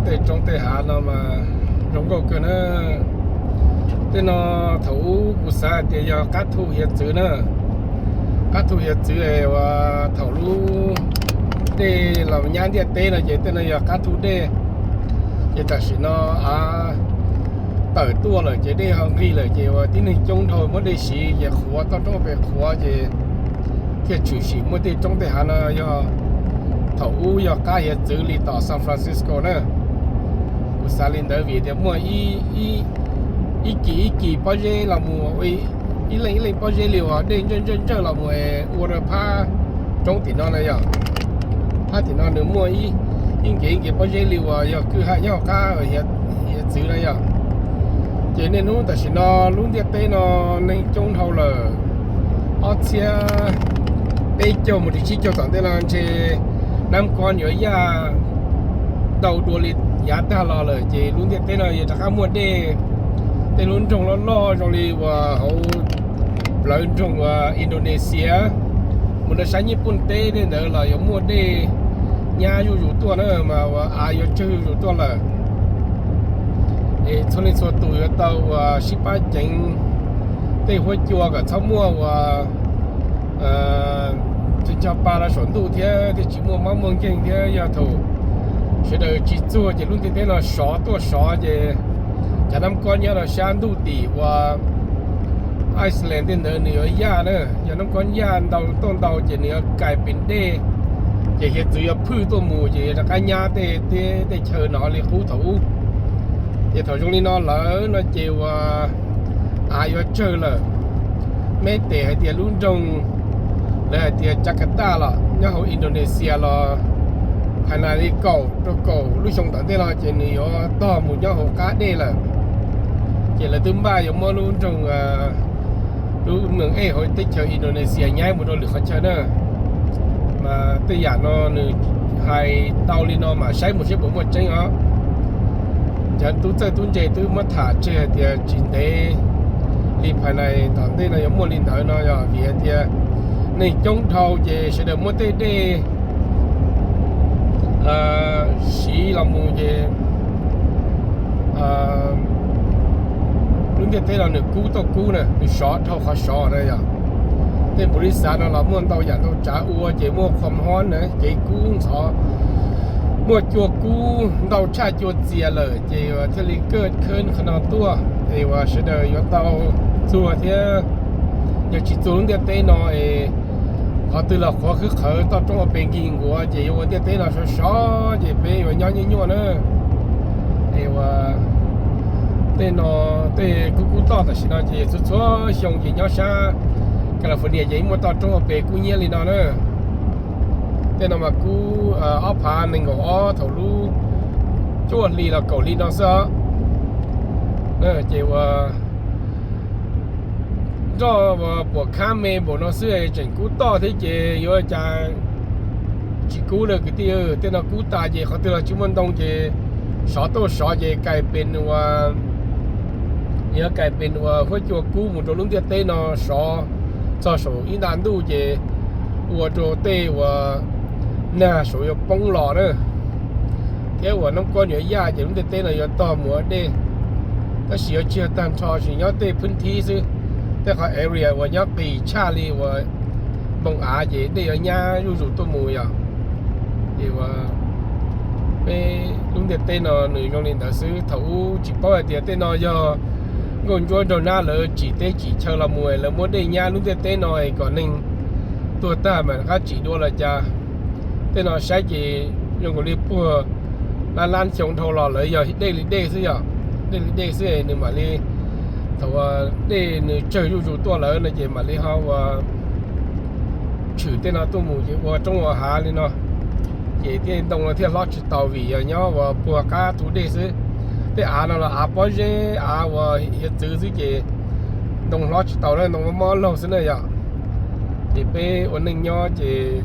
Tej roob tej hav no mas zoo nkauj kawg na. Tej no thaum ub kuv xav hais tias yog qab thu hiav txwv na. Qab thu hiav txwv es uas thaum lub dej los nyab ntiaj teb no ces tej no yog qab thu dej. Ces tam sim no av tawm tuaj lawm ces dej ho nqig lawm ces uas tib neeg coob dhau muab dej siv ces qhuav toj roob pem qhuav ces thiaj tshwm sim muaj tej roob tej hav no yog thaum ub yog qab hiav txwv li tom San Francisco na. Kuv xav li ntawd vim tias muaj ib kis ib kis pob zeb los mus, ib leej ib leej pob zeb li uas dej ntsawj ntsawj ntsawj los mus es ua rau phab roob tim no na yog. Phab tim no nws muaj ib nkev ib nkev pob zeb li uas yog kwj ha nyob hauv qab hiav txwv na yog. Ces niaj hnub tam sim no lub ntiaj teb no neeg coob dhau lawm. Ob txhiab peb caug mus rau tsib caug tom ntej no ntshe nab kob yuav yaj ntau dua li yav tag los lawm ces lub ntiaj teb no yuav rov qab muaj dej. Tej lub nroog loj loj zoo li uas hauv plawv nroog uas Indonesia mus rau sab Nyij Pooj teb tej ntawd los yuav muaj dej nyab zuj zus tuaj na mas uas av yuav tsawg zuj zus tuaj lawm. Es txhua leej txhua tus yuav tau uas sib pab ceev tej huab cua kom txhob muaj uas ncho pa los saum ntuj thiab thiaj tsis muaj mob muaj nkeeg thiab yog thaum sawv daws tsis txuag ces lub ntiaj teb no sov tuaj sov ces cov nab kob nyob rau sab ntuj tim uas Iceland tej ntawd nws yuav yaj na. Yog nab kob yaj ntau tuaj ntau ces nws yuav kais pes dej ces hiav txwv yuav phwj tuaj mus ces yuav rov qab nyab tej teb tej chaw no li qub thaum ub. Ces thaum zoo li no lawm no ces uas av yuav tsawg lawm. Meb tes hais tias lub nroog lawv hais tias Jakarta los nyob hauv Indonesia los phais nas li kaum rau kaum lub xyoo tom ntej no ces nws yuav tog mus nyob hauv qab dej lawm. Ces lawv twb npaj yuav muab lub nroog lub mees ej hauv teb chaws Indonesia nyaib mus rau lwm qhov chaw na. Mas tej yam no nws hais tau li no mas saib mus saib puas muaj tseeb os. Cov tub txawj tub ntse twb muab tham tseg hais tias tsis ntev li phais nas tom ntej no yuav muaj li ntawd no yog vim hais tias neeg coob dhau ces sawv daws muab tej dej siv los mus ces lub ntiaj teb no nws kub tuaj kub na, nws sov dhau qhov sov na yog. Tej npus lis xav no los muaj ntau yam ntau tsav ua ces muaj qhov mhob na, kev kub ntxhov, muaj cua kub ntau tshaj cua txias lawm ces thiaj li kaj khab qhov no tuaj es uas sawv daws yuav tau txuag thiab. Yog tsis txuag lub ntiaj teb no es qhov twg los qhuav khwb qhawv toj roob ua pes nkig nkuav ces yuav ua ntiaj teb no sov sov ces peb yuav nyob nyuaj nyuaj na. Es uas tej no tej kub kub toj tam sim no ces txhua txhua xyoo ces nyob sab California ces muaj toj roob ua pes kub hnyiab li no na. Tej no mas kub ob phav nees nkaum ob thaum lub cuaj hli los kaum hli no xwb os. Ces uas nroj uas puas khab me npaum no xwb tseem kub toj thiab ces yuav cas tsis kub lawm kwv tij. Tej no kub tas ces qhov twg los tsis muaj ntoo ces sov tuaj sov ces kais pes uas yuav kais pes uas huab cua kub mus rau lub ntiaj teb no sov txog saum ib nta ntuj ces ua rau tej uas nag saum yuav poob los na, thiab uas nab kob yuav yaj ces lub ntiaj teb no yuav tog mus ua dej. Tab sis yuav tsis yog tag nrho, tsis nyob tej phwb thib xwb, tej qhov area uas nyob qis tshaj li uas npoo av ces dej yuav nyab zuj zus tuaj mus yom. Ces uas peb lub ntiaj teb no nws zoo li ntawd xwb. Thaum ub tsis paub hais tias tej no yog nkauj ntsuab nraug nab lawv tsim teb tsim chaw los mus lawv muab dej nyab lub ntiaj teb no es kom neeg tuag tag mas rov qab tsim dua los cas. Tej no saib ces zoo nkaus li puag lab lab xyoo dhau los lawv yog dej li dej xwb yom. Dej li dej xwb nws mam li, thaum dej nws tsawg zuj zus tuaj lawm no ces mam li ho ua tshwm tej no tuaj mus ces ua roob ua hav li no. Ces tej ntoo no thiaj hlob tsis tau vim yog nyob uas puag qab thu dej xwb. Tej av no los av pob zeb av uas hiav txwv xwb ces ntoo hlob tsis tau na, ntoo mob mob laug xwb na yom. Ces peb ua neej nyob ces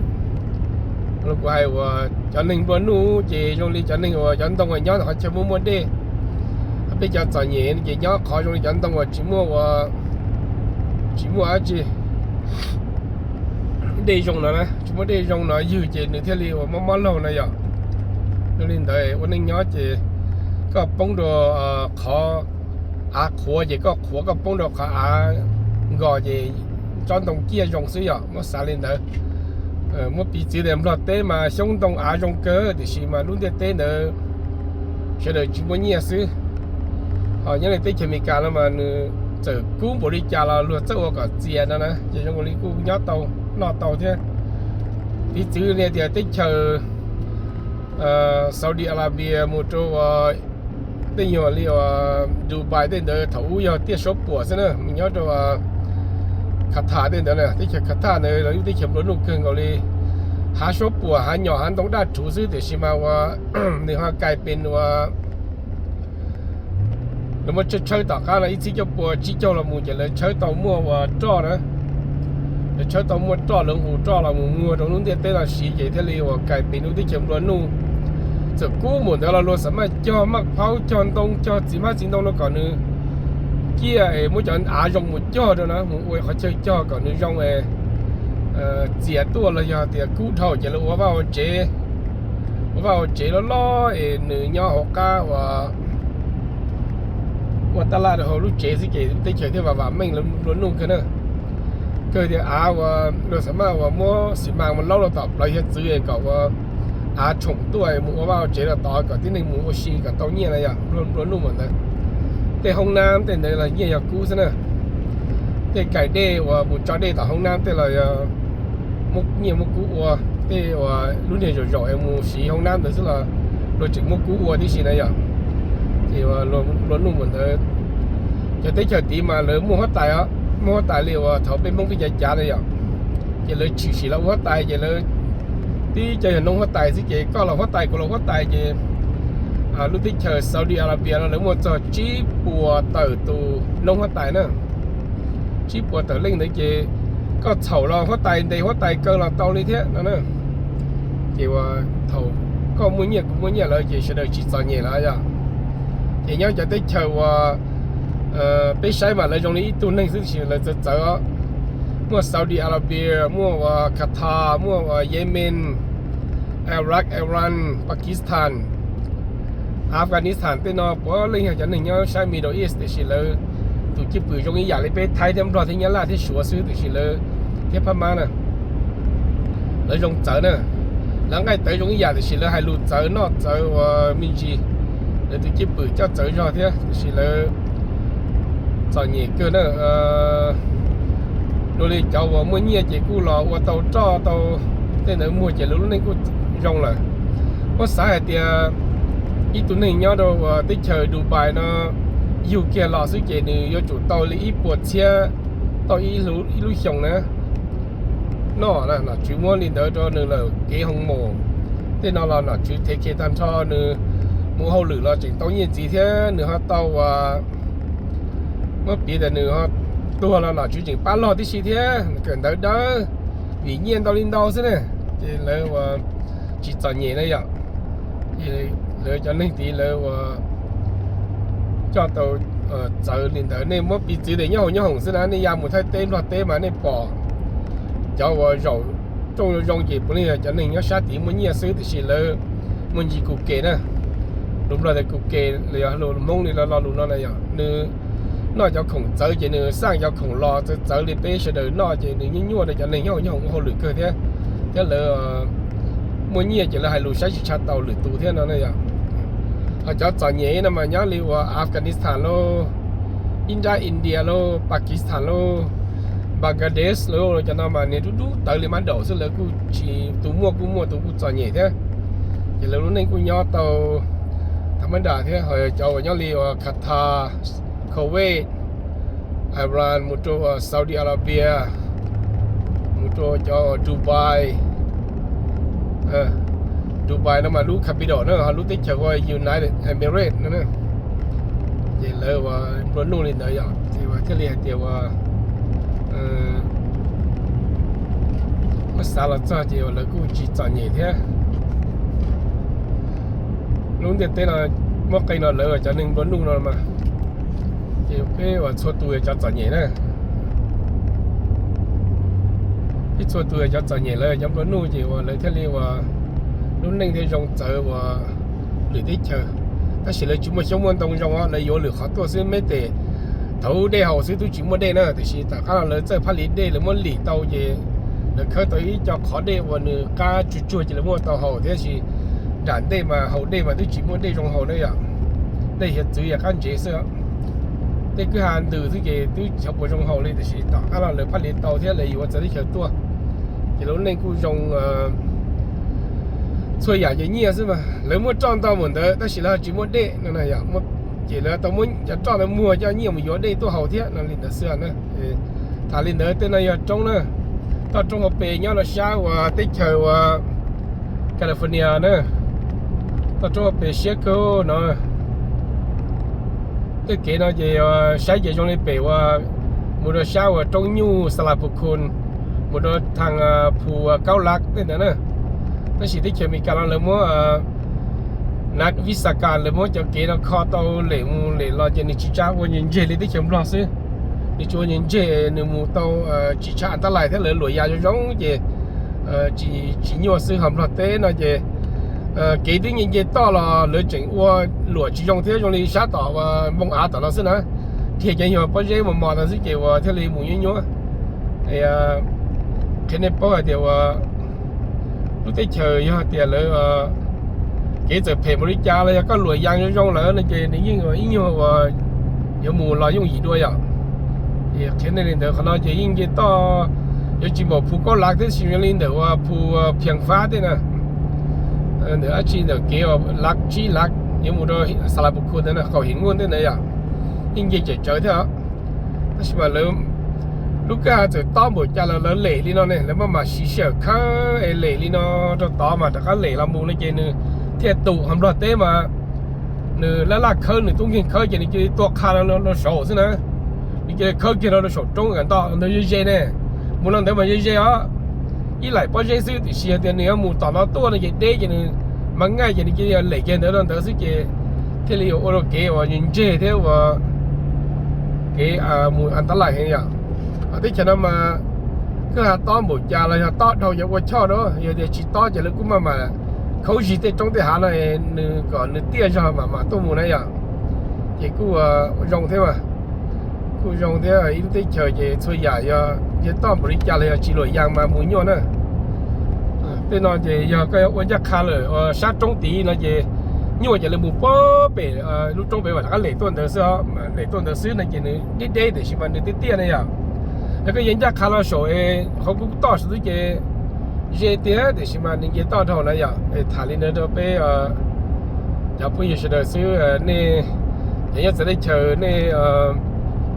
kuv hais uas cov neeg nplua nuj ces zoo li cov neeg uas cov ntoo uas nyob ntawm qhov chaw muaj muaj dej. Peb cov txom nyem ces nyob qhov zoo li cov ntoo uas tsis muaj ua, tsis muaj dab tsi dej zoo no, tsis muaj dej zoo no ywg ces nws thiaj li uas mob mob laug no yom. Yog li ntawd ua neej nyob ces koj poob rau qhov av qhuav ces koj qhuav, koj poob rau qhov av nkos ces tsob ntoo ciaj zoo xwb yom, muab xav li ntawd. Muab piv txwv tias Nplog teb mas xyoob ntoo av zoo kawg tiam sis mas lub ntiaj teb ntawd sawv daws tsis muaj nyiaj xwb. Ho nyob li teb chaws Amelikas no mas nws txawm kub npaum li cas los luag txawj ua kom txias no na, ces zoo li kuj nyob tau, noj tau thiab. Piv txwv li tias teb chaws Saudi Arabia mus rau tej nyuag li Dubai tej ntawd thaum ub yog tiaj suab puam xwb na, mus nyob rau Qatar tej ntawd na, teb chaws Qatar ntawd los yog teb chaws nplua nuj kawg nkaus li, hav suab puam, hav nyom, hav ntoo daj rhuv xwb tiam sis mas ua nws ho kais pes ua lawv muab tshawb tshawb tom qab no ib txhiab cuaj pua tsib caug los mus ces lawv tshawb tau muaj ua roj na, lawv tshawb tau muaj roj, lawv nqus roj los mus muag rau lub ntiaj teb los siv ces thiaj li ua kais pes lub teb chaws nplua nuj. Txawm kub npaum ntawd los luag xav maj cog maj phaub, cog ntoo, cog txiv hmab txiv ntoo no kom nws ciaj es muab cov av zoo mus cog rau na, mus ua qhov chaw cog kom nws zoo es txias tuaj los yog tias kub dhau ces lawv ua vaj ua tsev, ua vaj ua tsev loj loj es nws nyob hauv qab ua ua taj laj rau hauv lub tsev xwb ces teb chaws thiaj vam vam meej, nplua nuj kawg na. Kawg tias av ua luag xav maj ua muab xi mas mus laub rau tom plawv hiav txwv kom ua av tshoom tuaj mus ua vaj ua tsev rau tod kom tib neeg mus ua si kom tau nyiaj na yom, nplua nuj npaum ntawd. Tej hoob nab tej ntawd los nyiaj yog kub xwb na. Tej kais dej uas mus tso dej tom hoob nab tej los yog muab nyiaj muab kub ua. Tej uas lub niag zaum zaum es mus siv hoob nab ntawd xwb los luag tseem muab kub ua tib si na yom. Ces nplua nuj npaum ntawd. Cov teb chaws tid mas lawv muaj huab tais os, muaj huab tais li uas thaum peb Hmoob peb cav cav na yom. Ces lawv tshwm sim los ua huab tais ces lawv tib co yog noob huab tais xwb ces koj los huab tais kuv los huab tais ces lub teb chaws Saudi Arabia no lawv muaj txog tsib puas tawm tus noob huab tais na. Tsib puas tawm leej ntawd ces koj txhaum los huab tais ntes huab tais kaw los tau li thiab no na. Ces ua thaum koj muaj nyiaj kuv muaj nyiaj lawm ces sawv daws tsis txom nyem lawm yom. Ces nyob cov teb chaws uas peb saib mas lawv zoo li ib tug neeg xwb tiam sis lawv txawv txawv os. Muaj Saudi Arabia, muaj ua Qatar, muaj ua Yemen, Iraq, Iran, Pakistan, Afghanistan tej no puav leej yog cov neeg nyob sab Middle East tiam sis lawv tus cwj pwm zoo ib yam li peb Thaib thiab Nplog thiab Nyab Laj thiab Suav xwb tiam sis lawv thiab Phab Mab na, lawv zoo txawv na. Lawv nqaij tawv zoo ib yam tiam sis lawv hais lus txawv noj txawv ua me ntsis. Lawv tus cwj pwm coj txawv zog thiab tiam sis lawv txom nyem kawg na. Dua li cov uas muaj nyiaj ces kuj los ua tau roj tau tej ntawd muag ces lawv lub neej kuj zoo lawm. Muab xav hais tias ib tug neeg nyob rau uas teb chaws Dubai no yug kiag los xwb ces nws yuav tsum tau li ib puas txhiab tauj ib lub xyoo na. Noj na, nom tswv muab li ntawd rau nws lawm kev hoo maum. Tej no los nom tswv thev kiag tag nrho, nws mus hauj lwm los tseem tau nyiaj ntxiv thiab nws ho tau ua, muab piv tias nws ho tuag los nom tswv tseem pab log tib si thiab, kawm ntawv dawb vim nyiaj ntau li ntau xwb ne. Ces lawv ua tsis txom nyem na yom. Lawv cov neeg tid lawv ua coj tau txawv li ntawd. Nej muab piv txwv tias nyob hauv nyob hoom xwb na, nej ya mus Thaib teb Nplog teb mas nej pom cov uas zaum rooj zoo zoo ces puav leej yog cov neeg nyob sab tid muaj nyiaj xwb tiam sis lawv muaj ntsis kuv kem na. Lus Nplog tias kuv kem los yog lus Hmoob li lo lo lus no na yom, nws noj cov khoom txawv ces nws xaj cov khoom los txawv txawv li peb sawv daws noj ces nws nyuaj nyuaj rau cov neeg nyob hauv nyob hoom ua hauj lwm kawg thiab. Thiab lawv muaj nyiaj ces lawv hais lus saib tsis tshaj tau lwm tus thiab no na yom. Ho cov txom nyem no mas nyob li uas Afghanistan lauj, ib nrab India lauj, Pakistan lauj, Bangladesh lauj, cov no mas niag dub dub tawv li mab daum xwb, lawv kuj tsis, tus muaj kuj muaj tus kuj txom nyem thiab. Ces lawv lub neej kuj nyob tau thaum mab dam thiab. Ho cov uas nyob li uas Qatar, Kuwait, Iran, mus rau Saudi Arabia, mus rau cov Dubai. Dubai no mas lub capital na, ho lub teb chaws hu ua United Emirates no. Ces lawv ua nplua nuj li ntawd yom, ces thiaj li hais tias ua muab xav los txog ces lawv kuj tsis txom nyem thiab. Lub ntiaj teb no muaj qee no lawv cov neeg nplua nuj no mas, ces peb ua txhua tus yog cov txom nyem na. Peb txhua tus yog cov txom nyem, lawv cov nplua nuj ces ua lawv thiaj li ua lub neej thiaj zoo txawv ua lwm teb chaws. Tab sis lawv tsis muaj xyoob muaj ntoo zoo os, lawv yuav lwm qhov tuaj xwb, meb tes thaum dej haus xwb twb tsis muaj dej na, tiam sis tom qab no lawv txawj phaj lis dej, lawv muab lim tau ces lawv khawb tau ib co qhov dej uas nws qab tsuag tsuag ces lawv muab tau haus thiab, tab sis nram ntej mas haus dej mas twb tsis muaj dej zoo haus na yom. Dej hiav txwv yog qab ntsev xwb. Tej kwj ha ntws xwb ces twb tsis puas zoo haus li, tiam sis tom qab no lawv phaj lis tau thiab lawv yuav txawv teb chaws tuaj, ces lub neej kuj zoo. Txhua yam ces nyiaj xwb mas, lawv muaj roj ntau npaum ntawd tab sis lawv tsis muaj dej no, ces lawv tau muab cov roj ntawd muag coj nyiaj mus yuav dej tuaj haus thiab no li ntawd xwb na. Tham li ntawd, tej no yog roob na, toj roob hauv pes nyob rau sab uas teb chaws uas California na, toj roob hauv pes siab kawg no. Tej kev no ces saib ces zoo li pem uas mus rau sab uas roob nyuj Xalapukhun, mus rau thaag phu Kaub Lak tej ntawd na. Tab sis teb chaws Amelikas no lawv muab nav vis a kas, lawv muab cov kev no kho tau lem mus lem los ces nws tsis tshua ua ntseg li teb chaws Nplog xwb. Nws tsis ua ntseg, nws mus tau tsis tshua an tab lais thiab, lawv luam yas zoo zoo ces tsis nyuaj xwb. Ho Nplog teb no ces kev twb nce nce toj los lawv tseem ua luam tsis zoo thiab, zoo li sab tom npoo av tom no xwb na. Dhia cov nyuag pob zeb mos mos no xwb ces uas thiaj li mus nyuaj nyuaj. Qhia nej paub hais tias uas lub teb chaws yog tias lawv kev txawm phem npaum li cas los yog koj luam yas zoo zoo lawm no ces nws yeej ib nyuag uas yuav mus los yooj yim dua yom. Qhia nej li ntawd, qhov no ces yeej nce toj, yuav tsis npaum phu Kaub Lak thiab, sis zoo li ntawm uas phu Phias Fab tej na, ntawm dab tsi ntawm kev uas Lak Tsib Lak yuav mus rau Xalapukhun ntawd na, qaum Him Nuj tej ntawd yom, yeej nce tsawm tsawv thiab. Tab sis mas lawv lub kwj ha txawm tob npaum cas los lawv lem li no ne, lawv maj mam siv sij hawm khawb es lem li no rau tod mas rov qab lem los mus no ces nws thiaj tus. Ho Nplog teb mas nws laj laj khawb, nws tub nkeeg khawb ces nws cia li tua qha rau saud xwb na. Nws cia li khawb kiag rau saum roob kam ntoj ntawd ze ze ne. Mus no ntawd mas ze ze os, ib laim pob zeb xwb, tiam sis yog tias nws yuav mus tom no tuaj no ces deb ces nws mas ngaij ces nws cia li lem kiag ntawd rau ntawd xwb ces thiaj li ua rau kev uas ntseg thiab uas kev mus an tab lais heev yom. Teb chaws no mas kwj ha tob npaum cas los yog tob dhau ces ua choj rau, yog tias tsis tob ces lawv kuj maj mam khaub zig tej roob tej hav no nws kom nws tiaj zog mam mam tuaj mus na yom. Ces kuj zoo thiab mas, kuj zoo thiab. Ib lub teb chaws ces txhua yam yog nce toj npaum li cas los yog tsis luam yas mas mus nyuaj na. Tej no ces yog koj ua ncaj qha lawm sab roob tid no ces nyuaj ces lawv mus puag pem lub roob pem mam rov qab lem tuaj ntawd xwb, lem tuaj ntawd xwb no ces nws deb deb tiam sis mas nws tiaj tiaj na yom. Yog koj yog ncaj qha los saum qhov kub toj saum xwb ces ze tiag tiam sis mas nws nce toj dhau na yom. Tham li ntawd rau peb cov phooj ywg sawv daws xwb. Nej cov nyob txawv teb chaws nej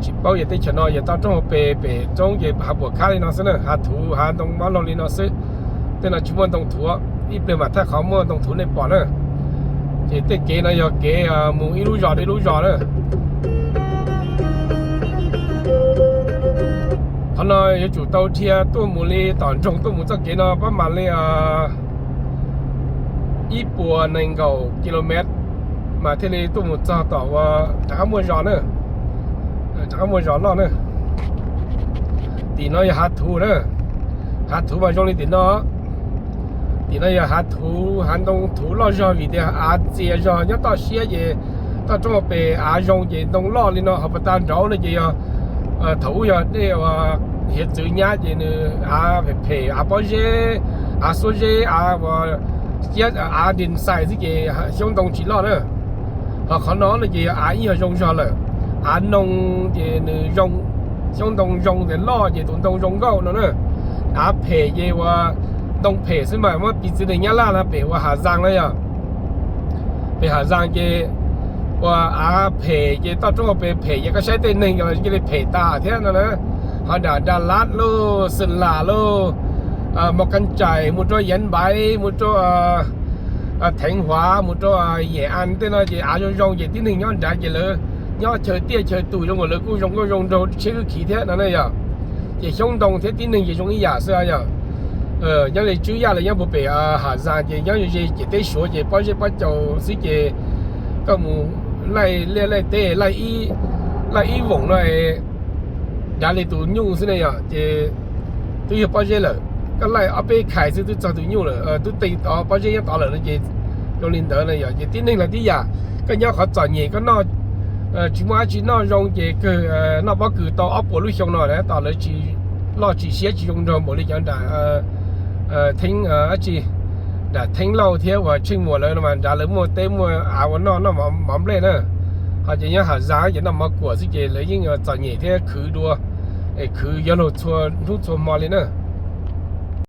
tsis paub yog teb chaws no yog toj roob hauv pes, pem roob ces hav puam khab li no xwb na, hav thuv hav ntoo mab laug li no xwb. Tej no tsis muaj ntoo thuv, ib pliag mam thaij qhov muaj ntoo thuv nej pom na. Ces tej kev no yog kev mus ib lub zos rau ib lub zos na. Qhov no yuav tsum tau dhia tuaj mus li tom nroog tuaj mus txoj kev no pab mam li ib puas nees nkaum kilomev mas thiaj li tuaj mus txog tom uas rov qab muaj zos na, rov qab muaj zos loj na. Tim no yog hav thuv na, hav thuv mas zoo li tim no. Tim no yog hav thuv, hav ntoo thuv loj zog vim tias av txias zog nyob toj siab ces toj roob hauv pes av zoo ces ntoo loj li no. Ho puag ta nraud no ces yog thaum ub yog dej uas hiav txwv nyab ces nws av phem phem, av pob zeb, av xuab zeb, av uas av dins xais xwb ces xyoob ntoo tsis loj na. Ho qhov no no ces yog av ib yog zoo zog lawm. Av noo ces nws zoo, xyoob ntoo zoo ces loj ces tus ntoo zoo nkauj no na. Av phem ces uas ntoo phem xwb mas muab piv txwv tias nyab laj no pem uas Hav Zaas na yog, pem Hav Zaas ces uas av phem ces toj roob hauv pes phem ces koj saib tej neeg cia li phem tas thiab no na. Ho nram Dab Las lauj, Xwm Las lauj, Mos Kas Tsais, mus rau Yas Npaiv, mus rau Theev Huav, mus rau Yem As tej no ces av zoo zoo ces tib neeg nyob nrad ces lawv nyob chaw tiaj chaw tus zoo nkaus lawv kuj zoo nkauj zoo nraug tshiab kwj khiv thiab no na yog. Ces xyoob ntoo thiab tib neeg ces zoo ib yam xwb yog. Nyob li Tswb Yaj los nyob puag pem Hav Zaas ces nyob ze ces teb Suav ces pob zeb pob cau xwb ces koj mus laij liaj laij teb laij ib voom no dav li tus nyuj xwb ne yog. Ces twb yog pob zeb lawm, koj laij ob peb khais xwb twb txog tus nyuj lawm, twb teg tod pob zeb nyob tod lawm no ces Zoo li ntawd no yog ces tib neeg los tib yam, koj nyob qhov txom nyem koj noj tsis muaj dab tsi noj zoo ces kawg noj pob kws tau ob puas lub xyoo no na tos lawv tsis loj tsis siab tsis zoo nraug npaum li cov nram Theeb, dab tsi, nram Theeb Lauj thiab uas Tsheej Muas lawv no mas nrad lawv muaj teb muaj av ua noj, noj mov nplej na. Ho ces nyob Haj Zaas ces noj mov kuam xwb ces lawv yeej txom nyem thiab khwv dua, es khwv yuav luag txhua hnub txhua hmo li na.